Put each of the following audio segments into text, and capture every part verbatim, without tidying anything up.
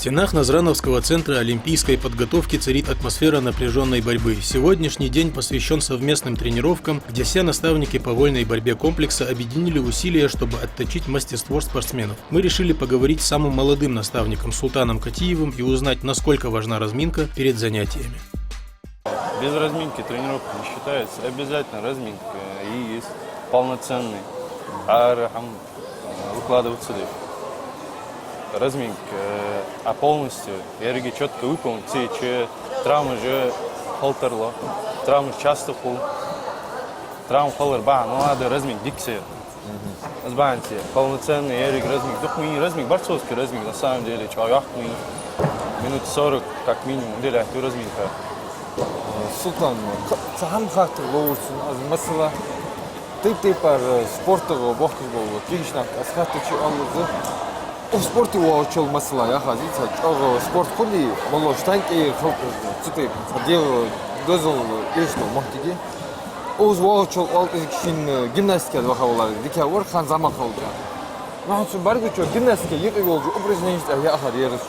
В стенах Назрановского центра олимпийской подготовки царит атмосфера напряжённой борьбы. Сегодняшний день посвящён совместным тренировкам, где все наставники по вольной борьбе комплекса объединили усилия, чтобы отточить мастерство спортсменов. Мы решили поговорить с самым молодым наставником Султаном Катиевым и узнать, насколько важна разминка перед занятиями. Без разминки тренировка не считается. Обязательно разминка и есть полноценный. Ара хам выкладываться деш. Разминка, э, а полностью еррига чётко выполнить ца йича, травмаш хила тарлу, травмаш часто хул. Травма хилар бахьан, ну, ада разминка дика ца яр. Из бахьан ца яр. Полноценный еррига разминка. Дукха ма йий разминка, борцовский разминка, на самом деле, чӀоагӀа йоккха ма йий. Минут сорок, как минимум, делаьтту разминка. Султан, ца хӀама хаттар ловр сона аз, масала, тайп-тайпара спортага бохкаш бола кегийча наха аз хаттача оалаш да. Укх спорте воагӀачул, масала, яхац, цхьа чӀоагӀа спорт хуле, мало штанги хилар, цу тайпара цхьа дегӀа дозал эшаш дола моттиг я. Укхаза воагӀачул оал, кӀезига шийна гимнастикага ваха валар дикагӀа вар, хӀанз зӀамагӀа хилча. Ну, хӀанз цу бӀаргачо гимнастика юкъе волча упражненеш тӀа яхар ераш.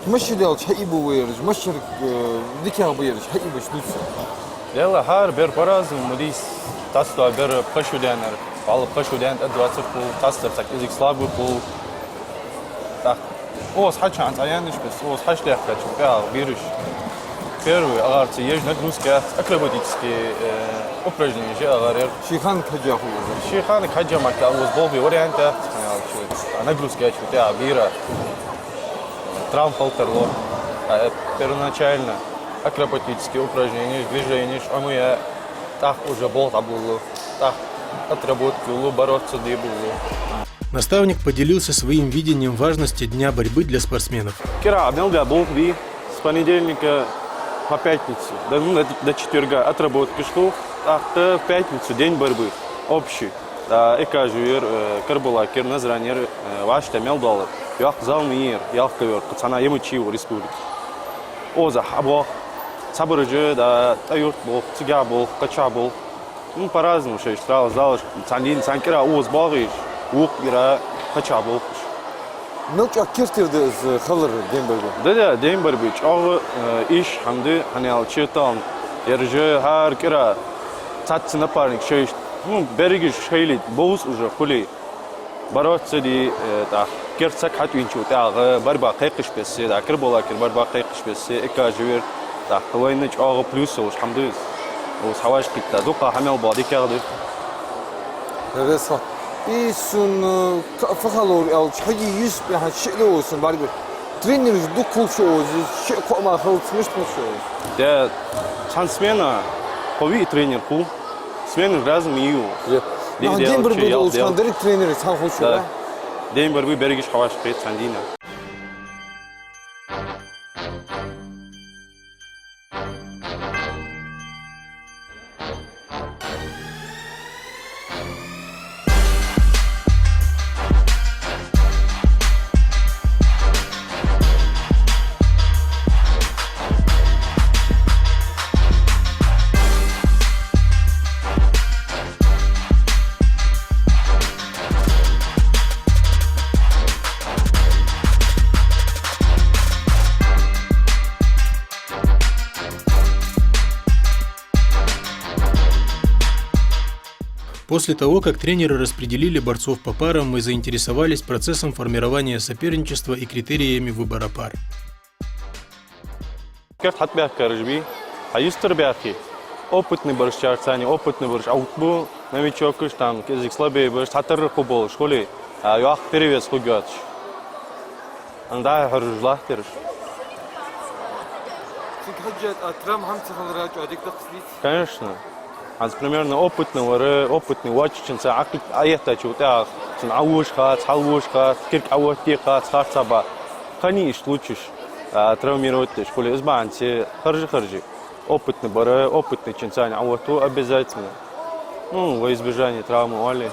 Мишта даьлча хьаийба вай ераш, мишта, э, дикагӀа ба ераш, хьаийбаш дувца. Даьла, хӀара бер по-разному ма дий из, тасто бер пхи шу даьннар, валлахӀи, пхи шу даьнна тӀадоацар хул, тастар цхьа кӀезига слабый хул. Так, укхаза хьача хьаяннаш бес, укхаза хьача даьхкача тӀехьа бераш. Первый, агӀар ца еш нагрузка яц, акробатический, э, упражненеш я агӀар ер. Ший ханага хьежжа хул из. Ший ханага хьежжа ма аьлча, укхаза болх бе вариант яц, хӀана аьлча, а нагрузка яьчул тӀехьа бера травма хила тарлу. А, э, первоначально акробатический упражненеш, движенеш Ӏомаяь, тӀаккха уже болх дӀаболалу, тӀаккха отработка йолалу, бороться де болалу. Наставник поделился своим видением важности Дня борьбы для спортсменов. КӀира мел баь болх бий, с понедельника по пятницу, до, ну, до, до четверга отработкаш хул, тӀаккха в пятницу день борьбы, общий. ТӀаккха Экажевера, э, Карабулакера, Назранера, э, вӀаштӀехьа мел долар йоккха зал ма йий ер, ялх ковёр, кхы цхьанне а я ма йий укх республике. Укхаза хьабоах, цхьабараш, да, ТӀой-Юрта болх, цигахьа болх, кхычахьа болх. Ну, по-разному шоаш тралаш, залаш, цхьан дийнахьа цхьан кӀира укхаза боагӀаш, вокх кӀира кхычахьа болх. Мел чӀоагӀа керттера да из хилар день борьбы? Да, да, день борьбы чӀоагӀа, э, йиш хӀама да, хӀана аьлча, тӀаккха ераш хӀара кӀира цхьацца напарник шоаш, ну, берригаш шоайла бовзаш уже хуле, бороться де, э, тӀаккха керда саг хьатӀавеначул тӀехьагӀа борьба кхайкаш бесса, тӀаккха Карабулакера борьба кхайкаш бесса, Экажевера, тӀаккха вайна чӀоагӀа плюс йолаш хӀама да из. Укхаза хьавӀашагӀкхийтта, дукха хӀама мел ба дикагӀа да. Реза хет. Из сона, э, фу хилар аьлча, хьаги Юсуп яхача шиъ да укхаза сона бӀаргагуш. Тренераш дукха хул шоана укхаза, шиъ-кхоъ мара хилац, мишта хул шоана укхаза? Да, цхьан смена кхо-виъ тренер хул. Сменаш разные ма йий. Е. День борьбы долча хана деррига тренераш цхьана хул шоана? Да. День борьбы берригаш хьавӀашагӀкхет цхьан дийнахьа. После того, как тренеры распределили борцов по парам, мы заинтересовались процессом формирования соперничества и критериями выбора пар. Керда хьатӀабаьхкараш бий, хьаюстара баьхе, опытный бараш, царца цхьана опытный бараш Ӏоувттабу, новичокаш, там, кӀезига слабее бараш, цхьатарра хургболаш хуле, а, йоккха перевес хургйоацаш. Ан дӀа-хьа хьожаш латтараш. Цига хьежжа, а, травма хӀама ца хилара чӀоагӀа дика даккхалца дийца? Конечно. ХӀанз примерно опытный вар, опытный воацачунца Ӏокхийтта, Ӏоэттачул тӀехьагӀа цунна Ӏовоша хац, хьалвоша хац, кирк Ӏооттае хац, харцахьа ба. Кхы а иштта лучаш, а, травмировать деш хуле, из бахьанца харжа-харжа, опытный бар, опытныйчунца цхьана Ӏооттаву обязательно. Ну, во избежание травмы оале.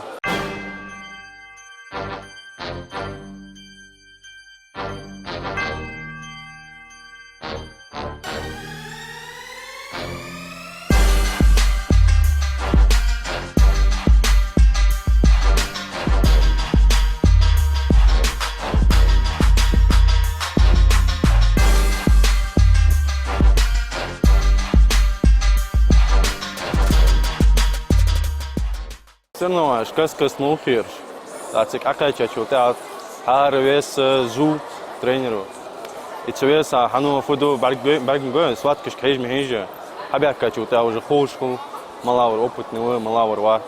Соревнованеш каст-каста мел хераш. ТӀаккха цига Ӏокхаьчачул тӀехьагӀа хӀара вес зув тренеро. И цу веса хьан фу ду, бӀарг-, бӀаргагой, схваткашка хьежа ма хьежа. Хьабаьхкачул тӀехьагӀа уже ховш хул, малав опытный ва, малав вац,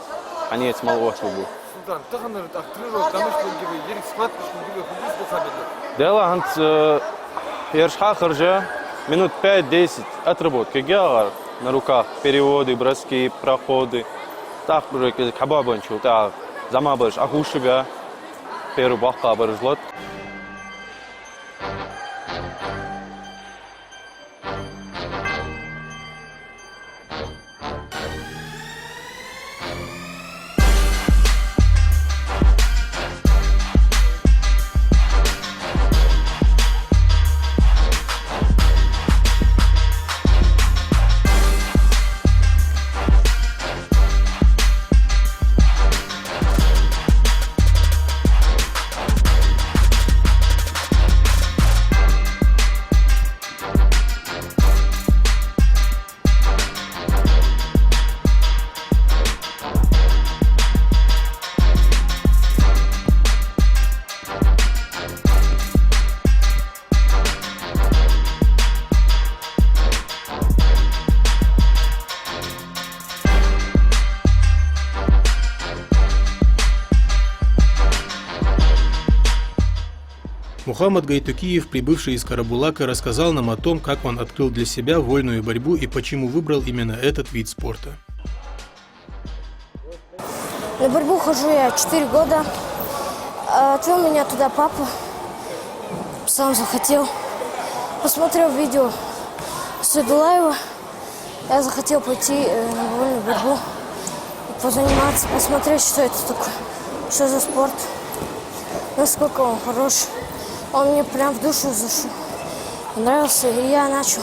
хьанца мел ослабу. Султан, таханара тӀаккха тренировка тамаш лургья вай, ерриг схваткашка хӀама гуш хьабаьлар? Делахь хӀанз, э, ераш хьахержа, минут пять-десять отработка геагӀар на руках, переводы, броски, проходы. ТӀаккха уже кӀезига хьабоабанчул тӀехьагӀа зӀамагӀбараш Ӏохувшабаь, первый боккхагӀбараш латт. Мухаммад Гайтукиев, прибывший из Карабулака, рассказал нам о том, как он открыл для себя вольную борьбу и почему выбрал именно этот вид спорта. На борьбу хожу я четыре года. А, отвёл меня туда папа. Сам захотел. Посмотрел видео Сайдуллаева. Я захотел пойти, э, на вольную борьбу и позаниматься, посмотреть, что это такое, что за спорт, насколько он хорош. Он мне прям в душу зашёл, понравился, и я начал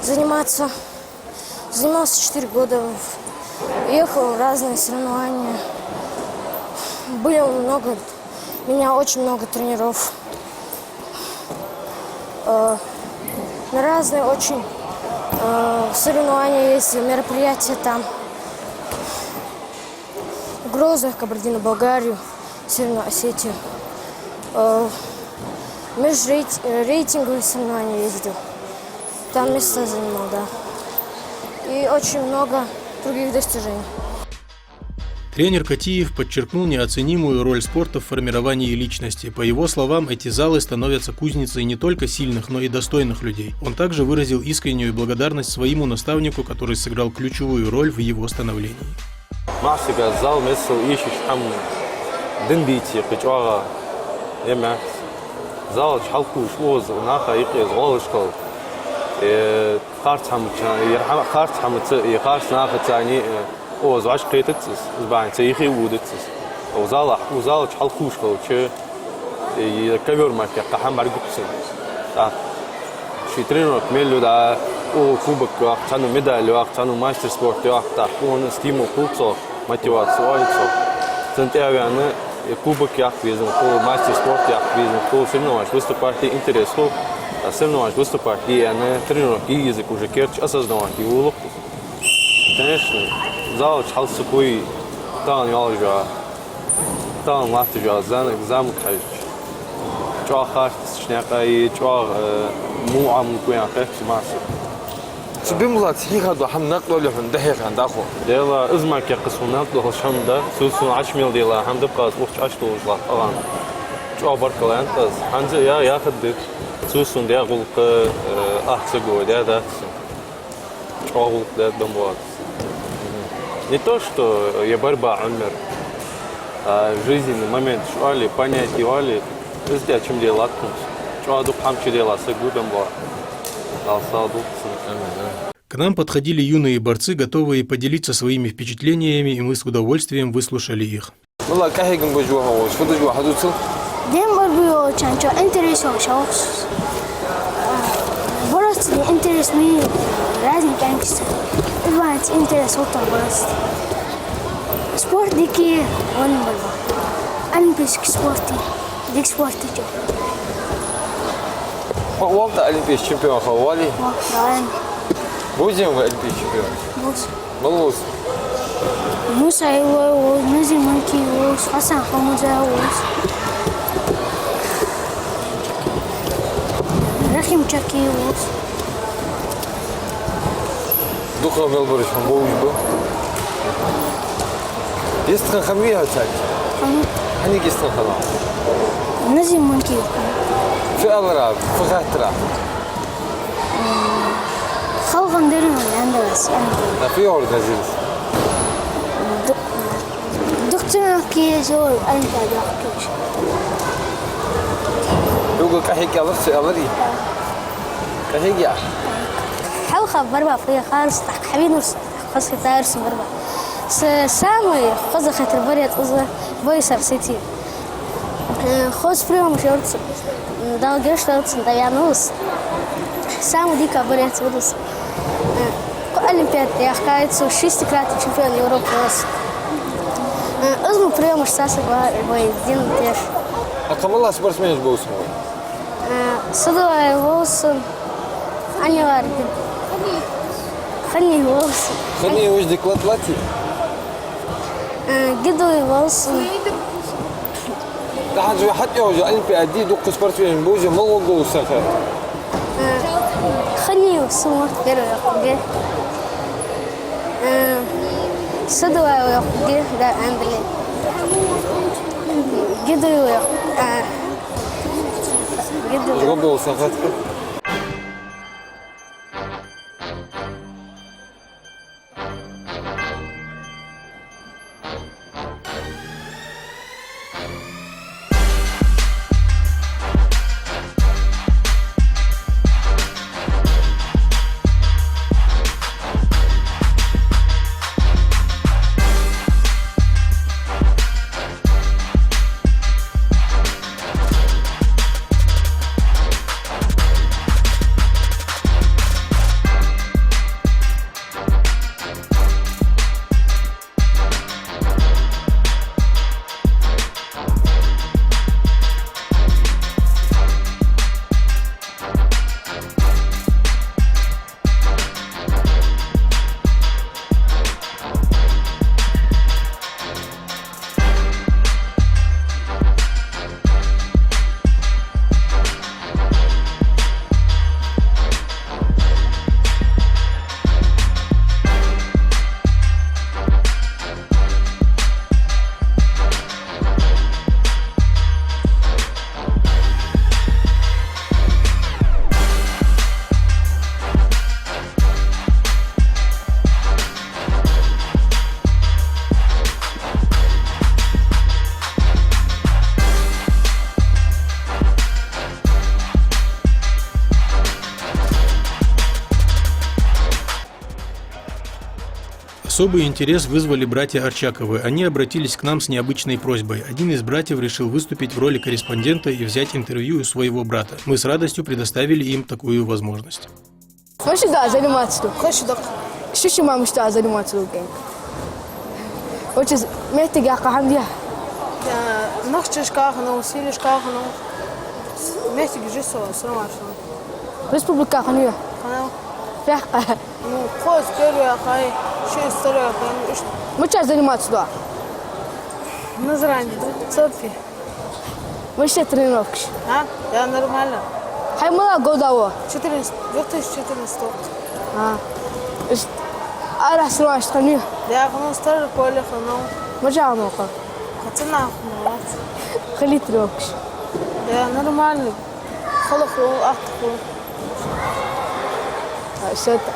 заниматься. Занимался четыре года, ехал в разные соревнования. Было много, у меня очень много тренеров. Э, на разные очень, э, соревнования ездил, мероприятия там. В Грозный, в Кабардино-Балкарию, Северную Осетию. Э, межрейт-, э, рейтинговые соревнования ездил. Там места занимал, да. И очень много других достижений. Тренер Катиев подчеркнул неоценимую роль спорта в формировании личности. По его словам, эти залы становятся кузницей не только сильных, но и достойных людей. Он также выразил искреннюю благодарность своему наставнику, который сыграл ключевую роль в его становлении. Маьхсага зал миссел ийшаш хӀама дин дийце кхы чӀоагӀа я маьхса. Зала чу хьалкхувш укхаза наха юкъе гӀолаш хила. Э, харц хӀамаца, ер хӀама-, харц хӀамаца, э, харц нахаца, э, укхаза вӀашагӀкхетац из, из бахьанца юхе а водац из. Укх зала, укх зала чу хьалкхувш хилча, э, ковёр мара кхы хӀама бӀаргагуча. ТӀаккха ший тренировка мел ю, да, укхо кубок йоаккх, цхьанне медаль йоаккх, цхьанне мастер спорта йоаккх, тӀаккха укхунна стимул хул цох, мотиваци оал цох. Цунна тӀехьа а ваьнна, э, кубок яккха везаш хул, мастер спорта яккха везаш хул, соревнованеш выступать де интерес хул. А соревнованеш выступать де аьнна, тренировка е еза уже керте осознавать е воалл-кх. Конечно, зала чу хьал ца кхувш, тахан йоаллаш я, тахан латташ я, зама-, замага хьежача. ЧӀоагӀа харц шнекъа е чӀоагӀа, э, мугӀам лукуян хетта маьхсага. Цу Бембулата хьийха дола хӀама накъадоалий хьона дӀахьеха дӀахо? Делахь, из мара кхы сона накъадоалаш хӀама да, цо сона Ӏочумел дела хӀама да, бакъда укх чу Ӏочудолаш латта агӀан. ЧӀоагӀа баркал аьннад аз. ХӀанз а я, яхар да. Цо сона даь гӀулакх, э, ахча гой, даь дац сона. ЧӀоагӀа гӀулакх даьд Бембулата. Не то, что я борьба Ӏомаяьр, а жизненный момент шо оалий, понятие оалий, из тӀа чум де латтунц. ЧӀоагӀа дукха хӀама чу делла саг ва Бембулат. Дала сагӀа долда цунна. Амин, амин. К нам подходили юные борцы, готовые поделиться своими впечатлениями, и мы с удовольствием выслушали их. Валлахь, къахьегам беш ва хьо, фу деш ва хьо, дувцал? Дем борьбу йолча хана чӀоагӀа интерес йолаш я вахаш. Бороться де интерес ма йий, разный кӀаьнкашца. Из вайца интерес хул тха бороться де. Спорт дика я, вон борьба. Олимпийский спорт я, дика спорт я чӀоагӀа. Хьо оал-кх олимпийский чемпион, хьо оалий? Оал, да. Бувзий хьо олимпийский чемпион? Бувз. Малав из? Муса Ӏилой волаш, Назим Манкиев волаш, Хьасан Хамза волаш, Рахим Чаки волаш. Дукха мел бараш хьона бовзаш ба. Йистхинна хиннавий хьо царца? Хьона. Хьанга йистхинна хиннав? Назим Манкиев. Фу аьлар, фу хаьттар? Халхам дерригаш аьннад аз, аьннад. Фу йоах Назима? Ду-, дукха ца мел кхы еза олимпиаде вахкаш. Юга къахьег аьлар, цо аьларий? КъахьегӀ я. Хьалха барба фу яхар, тӀаккха хьавенав со, хоза хетар сона барба. Са самый хоза хетар барт из Бейсар Сити. Э, хоза приёмаш йолаш, Дала гешт долда цунна, дӀаваьннав из. Самый дика барт из. Э, кхо олимпиаде яхкаяц, шестикратный чемпион Европы волаш. Э, из мо приёмаш цхьа саг вай дина теш. А кхы малагӀа спортсменаш бовз хьона вай? Э, Садулаев волаш, Анивар Гид-, Хани волаш. Хани уж дика лат лати? Э, Гидуев волаш. ДӀахьажа вай хьатӀайоагӀача олимпиаде дукха спортсменаш бовз, малагӀа говза саг хиннав? Э, Хани сона первый хургья. Э, Садулаев хургья, да, Андрей. Гидуев, э, Гидуев. Говза саг хиннав. Особый интерес вызвали братья Арчаковы. Они обратились к нам с необычной просьбой. Один из братьев решил выступить в роли корреспондента и взять интервью у своего брата. Мы с радостью предоставили им такую возможность. Мишта да заниматься ду? Хаш дак. Шиши ма мишта да заниматься ду кен. Очиз меттиг яха хьам я. Я, нахчашка хьона, силашка хьона. Меттиг жи со, срамашна. Республика хьона я. Хьона. Фехка. Ну, хоза первый хай, ши второй хай, ну, ишт. Мича заниматься ду? Назрани, да? Цопи. Мишта тренировкаш? А? Я нормально. Хьай малагӀа год ва? Четырнадцать, две тысячи четырнадцатого. А. Ишт. Арахьа срочно хьона я? Я, ну, старый поле хьона. Мича хьона ха? Хацана хьона. Хали тренировкаш? Я нормально. Халаху, ахтаху. А, всё это.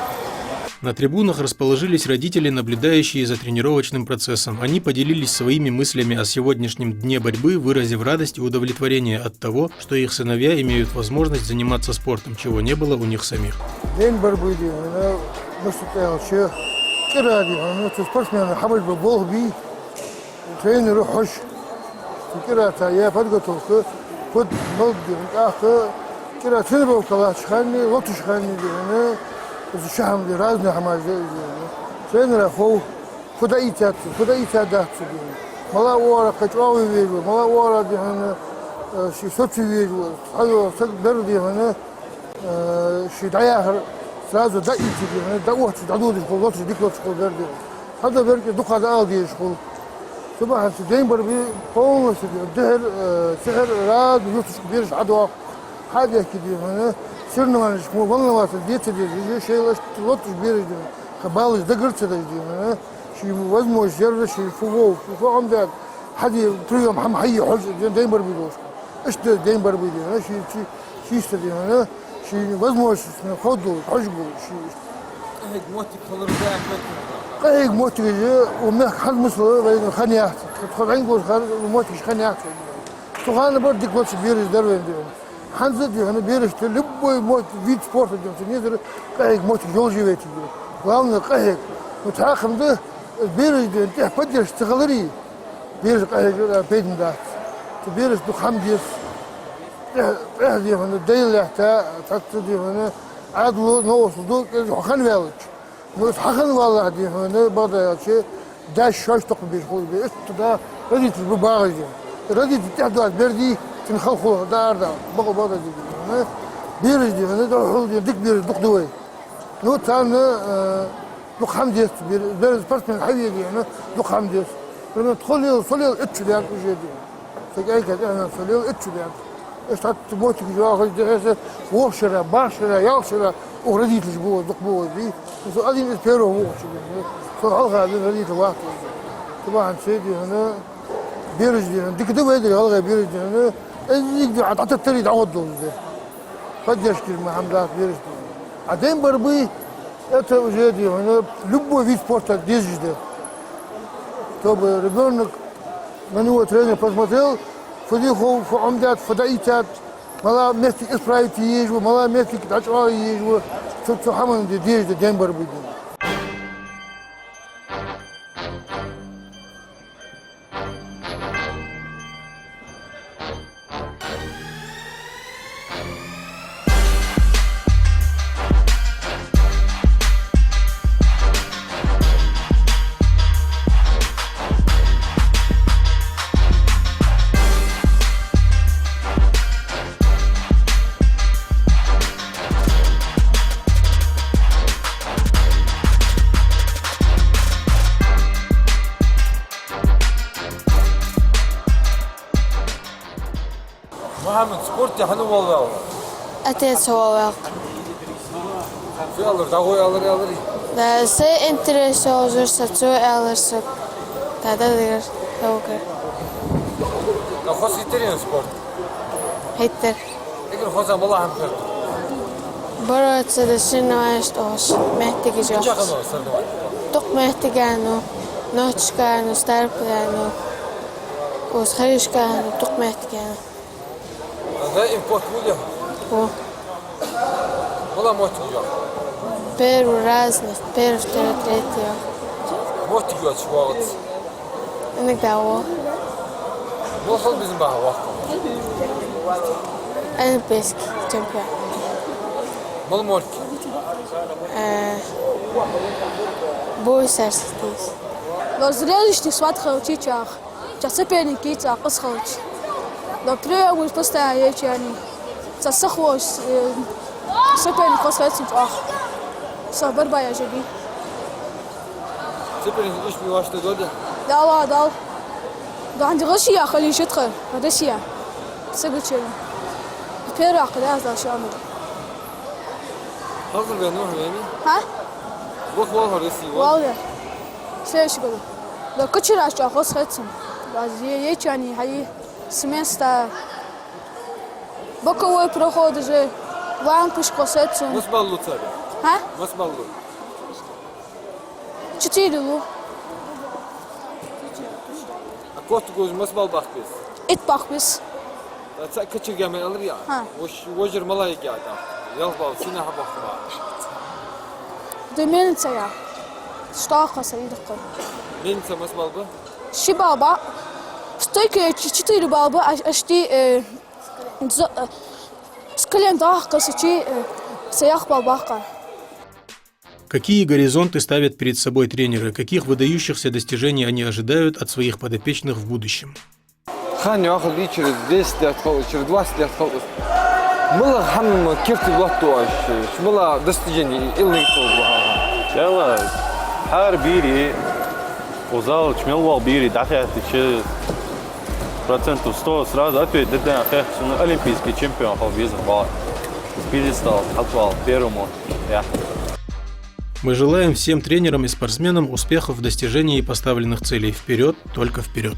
На трибунах расположились родители, наблюдающие за тренировочным процессом. Они поделились своими мыслями о сегодняшнем дне борьбы, выразив радость и удовлетворение от того, что их сыновья имеют возможность заниматься спортом, чего не было у них самих. День борьбы дий хьона, мишта аьлча, кӀира дий хьона, цу спортсмена хьабараш ба болх бий. Тренера хьожаш, кӀира цхьа я подготовка, фуд-малд дий хьона, тӀаккха кӀира тренировка латтача хана, лотача хана дий хьона, из ши хӀама дий, разные хӀамаш да из дий хьона. Тренера хов, фу дӀаийцад цо, фу дӀаийцадац цо дий хьона. МалагӀа оагӀорахьа чӀоагӀо везаш ва, малагӀа оагӀорахьа дий хьона, э, ше соцавезаш ва, цхьайола саг дар дий хьона, э, ше дӀаяхар сразу дӀаийца дий хьона, дӀаотташ, дӀадодаш хул, лоташ, дика лоташ хул дар дий хьона. Хьада беркӀи дукха да ала дезаш хул. Цу бахьанца День борьбы полностью дехьара, э, сехьара разный юрташка бераш хьадоаккх. Хьадехка, дий хьона, соревнованешка мо волноваться де ца дезаш, шоайла иштта лотташ бераш, дий хьона, кхы баллаш дагара ца деш, дий хьона, ший возможность ярра, ший фу вов, фу Ӏомадаьд, хьаде приём хӀама хьае хьожаш, День борьбы долаш. Иштта День борьбы, дий хьона, ший, ший, шийста, дий хьона, ший возможносташта ховргдолаш, хьожаргдолаш, ший иштта. КъахӀегга моттиг хилар да, къахьегга моттигаш укх мехка хӀанз масала вайна хиннаяц, тхо, тхо вайна гуш хар, моттигаш хиннаяц. Цу хана бар дика лоацаш бераш дар вайна, дий хьона. ХӀанз, дий хьона, берашта любой мотт-, вид спорта, дий хьона, цу незар къахьегга моттиг йолаш я вай тига. Главное, къахьегга. Ну, цхьа хӀама да, бераш, дий хьона, тӀехьа поддержка ца хиларе, бераш къахьегар пайдана дац. Цу берашта дукха хӀама деза. ТӀехьа, тӀехьа, дий хьона, дай лаьтта, цхьацца, дий хьона, Ӏаьдало новкъостал ду, кӀезига хьо хинна ваьлча. Ну, из хьахинна валлахь, дий хьона, бакъдар аьлча, даьша шоаш тохкам беш хул бе. Иштта да, родителаш ба багӀаш, дий хьона. Родитель тӀехьа доаца бер дий, цун хала хул, даар да, бакъ-, бакъдар, дий хьона. Бераш, дий хьона, духхьал, дий хьона, дика бераш дукха да вай. Ну, царна, э, дукха хӀама деза, бер-, бер спортсмен хьаве, дий хьона, дукха хӀама деза. Примерно, тхо лела, со лела итт шу даьд уже, дий хьона. Са кӀайкаца, э, со лела итт шу даьд. Иштта хӀанз моттигаш йоахаш, дехьа-сехьа, вокх шера, барх шера, ялх шера, укх родителаш ба, дукха ба, дий. Со один из первых вокхача, дий хьона. Со хьалха бен родитель вац. Цу бахьанца, дий хьона, бераш, дий хьона, дика да вай, дий, гӀалгӀай бераш, дий хьона, из дика да, дӀататтаре дӀагӀоргдолаш да. Поддержка ма хӀама дац берашта. А День борьбы, это уже, дий хьона, любой вид спорта дезаш да. Чтобы ребёнок на него тренер посмотрел, фу дий хов, фу Ӏомадаьд, фу дӀаийцад, малагӀча метте исправить е езаш ва, малагӀча метте дӀачӀоагӀъе езаш ва, цу, цу хӀаман де-, дезаш да День борьбы, дий хьона. Мухьаммад, спорте хьан валаваьв? Отец валаваьв. Цо аьлар, дӀагӀо аьлар, аьлар? Да, сай интерес йолаш яр са, цо аьлар сога. Да, да, дагар, дагар. ТӀаккха хоза хийтарий спорт? Хийтар. Эггара хоза малагӀа хӀама хет? Бороться да, соревнованеш тӀа оаш, моттигаш йоахаш. Кхы чакханна соревновани? Дукха моттигаш я, ночашка, старпа, укх харашка, дукха моттигаш я. А даим котву дехьа? Во. МалагӀа моттиг я? Первый, разный, первый, второй, третий я. Моттиг йоацаш воагӀац? Иногда во. Мала хила безам ба хьа воккха? Олимпийский чемпион. Мала морг? Э, бой сарсатийс. Но зрелищный схватка хилча чӀоагӀа. Цхьа соперник йий цхьа къа хилча. Но приёмаш постоянно еча яьннай. Цхьа сахлош, э, соперник хоза хет сона чӀоагӀа. Со борьба еш йий. Соперник иштта мийлаш да дода? Дала, дала. Да хӀанз Россия хилча тха, Россия. Сагачена. Первый къа да аз дала шамур. Хьалхара вена ваха вени? Хьа? Ваха валхар Россия вала? Вала. Следующий году. Да кочераш чӀоагӀа хоза хет сона. Да, е-, ечани хьаи, с места. Боковой проход уже, лампочка хоза хет сона. Масса балл лу царех? Хьа? Масса балл лу? Четыре лу. А котгӀа гуш масса балл баккха беза? Итт баккха беза. Ца кочергяь ма аьлар я? Хьа. Вош-, вожар малагӀа я тӀаккха? Ялх балл сенах баккха ба? Да мельница я. Штаха са идаккха. Мельница масса балл ба? Ши балл ба. Стойка ч-, четыре балла ба, а, а шти, э, з-, э, с колен дӀахо кхаьчача, э, са ялх балл баккха. Какие горизонты ставят перед собой тренеры? Каких выдающихся достижений они ожидают от своих подопечных в будущем? Хьан йоахал, через десять лет хул, через двадцать лет хул. МалагӀа хӀама керте лоаттаду оаш, мала достижени иллинг хул бахьан? Чала, хӀара берий Укх зала чу мел вола берий дӀахаьттача, процентов сто сразу ответ дергда аьнна хет сона, олимпийский чемпион хила безам ба. С пьедестала хьалтӀавала первому. Я. Мы желаем всем тренерам и спортсменам успехов в достижении поставленных целей. Вперёд, только вперёд!